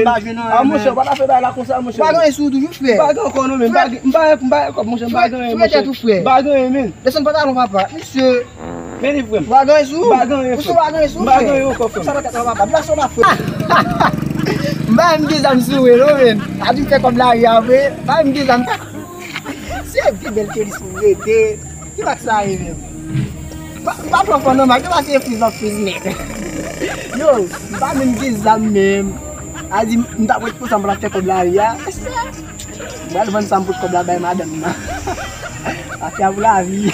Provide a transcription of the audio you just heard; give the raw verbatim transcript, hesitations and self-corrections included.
m pa jwenn anyen. Ah, monchè, ou pa ta fè bagay la konsa, monchè. Ou pa gen anyen sou ou toujou, frè. M pa gen ankò non, men. M pa gen, m pa gen kòb, monchè, m pa gen anyen, monchè. M pa gen anyen, men. Desann pantalon, papa. Mesye. Men li, frè m. Ou pa gen anyen sou ou? M pa gen anyen, frè m. Ou pa gen anyen sou ou, frè? M pa gen anyen ankò, frè m. Sa pa ka, papa. Blason la, frè. M pa menm gen zam sou ou, non, men. A di m fè kòb lari a, vre. M pa menm gen zam. Se pi bèl ke li sou rete. Ki mak sa ye menm? Pa, pa pran fò non, mak yo pase friz ap friz nèt. Yo, m pa menm gen zam menm. A di, m t ap ret konsa, m pral fè kòb lari a. M pral vann sa m pot kòb la bay madanm nan. Afè a pou lavi.